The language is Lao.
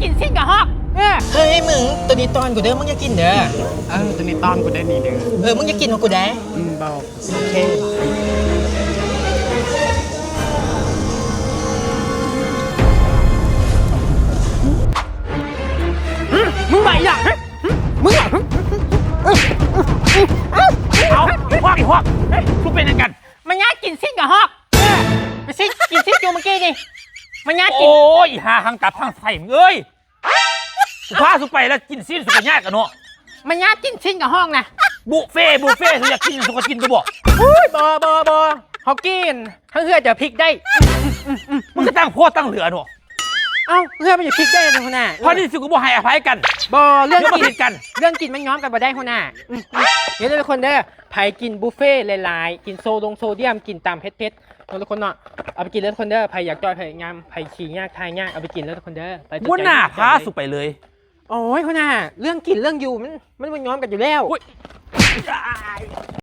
ກິນຊີ້ນກະຮອກ. ເອີ ເຮີ້ຍ ມຶງ ໂຕນີ້ຕ້ອນກູເດີ ມຶງຢ່າກິນເດີ. ເອີ ໂຕນີ້ຕ້ອນກູໄດ້ນີ້ເດີ. ເອີ ມຶງຢ່າກິນຂອງກູໄດ໋. ອືມ ບໍ່. ໂອເຄ. ມຶງບ້າອີ່ຫຍັງ? ຮະ? ມຶງ ເອົາ ຮອກ ອີ່ຮອກ ເຮີ້ຍ ສູເປັນຫຍັງກັນ? ມາຍາດກິນຊີ້ນກະຮອກ. ເອີ ໄປຊີ້ນ ກິນຊີ້ນຈູ່ມື້ກີ້ນີ້ ມາຍາດກິນ. ໂອ້ຍ ອີ່ຫ່າ ທັງຕັບທັງໄສ້ມຶງເອີຍ. ກູພາສູໄປແລ້ວກິນຊີ້ນ ສູກະຍາດກັນເນາະ. ມາຍາດກິນຊີ້ນກະຮອກນະ. ບຸບເຟ ບຸບເຟ ສູຢາກກິນຫຍັງສູກະກິນໂຕບໍ. ໂອ້ຍ ບໍ່ ບໍ່ ບໍ່ ເຮົາກິນ ທັງເຮືອຈະພິກໄດ້. ມຶງກະຕັ້ງໂພດຕັ້ງເຫຼືອເນາະ. ເອົ້າ ເຮືອມັນຈະພິກໄດ້ຫັ້ນນະ ພໍນີ້ສູກະບໍ່ໃຫ້ອະໄພກັນ. ບໍ່ ເລື່ອງກິນ ເລື່ອງກິນມັນຍອມກັນບໍ່ໄດ້ຫົວໜ້າ. ອືມ ເຮັດເດີທຸກຄົນເດີ. ໃຜກິນບຸບເຟຫຼາຍໆ ກິນໂຊດົງໂຊດຽມ ກິນຕຳເຜັດໆ ເນາະທຸກຄົນເນາະ ເອົາໄປກິນເລີຍທຸກຄົນເດີ. ໃຜຢາກຈ່ອຍ ໃຜງາມ ໃຜຂີ້ຍາກຖ່າຍຍາກ ເອົາໄປກິນເລີຍທຸກຄົນເດີ. ໄປ ຫົວໜ້າພາສູໄປເລີຍ. ໂອ້ຍ ຫົວໜ້າ ເລື່ອງກິນເລື່ອງຢູ່ ມັນ ມັນບໍ່ຍອມກັນຢູ່ແລ້ວ. ໂອ້ຍ